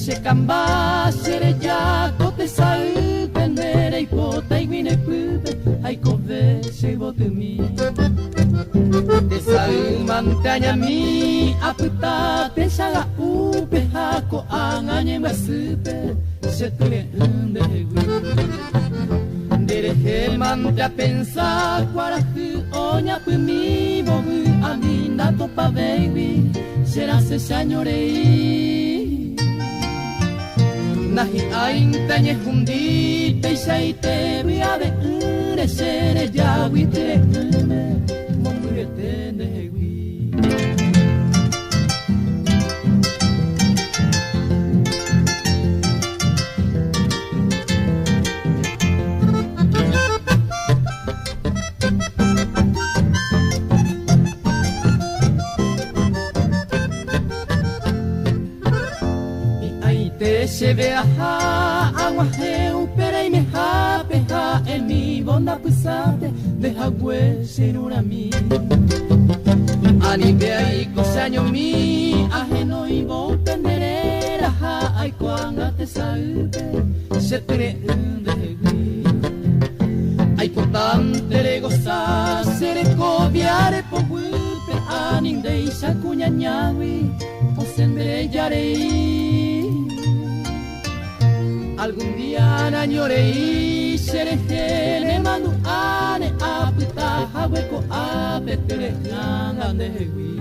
Che kamba che reja ko tesaýpe nde reipotáigui ne pýpe aikove che yvotymi. Tesay mante añami apyta techaga'úpe ha ko'ág̃a ñembyasýpe che tyre'ỹ ndehegui. Nderehe mante apensa kuarahy oñapymívo vy'ami ndatopavéigui che rasẽ che añorei. Nahi'ãinte añehundi peichaite vy'ave'ỹre che rejágui tyre'ỹme mombyryete ndehegui. Hi'ãite chéve aha ag̃uahẽ upe reimehápe ha'emívo ndapysápe nde hague che irũrãmi. Anive aiko che añomi ahenóivo upe nde réra ha aiko ág̃a tesaýpe che tyre'ỹ ndehegui. Aipotánte regosa che rekoviáre poguýpe ani ndéicha kuñañágui osẽ nde jarei. Algún día nañorei che rehe nemandu'áne apyta hague ko'ápe tyre'ỹanga ndehegui.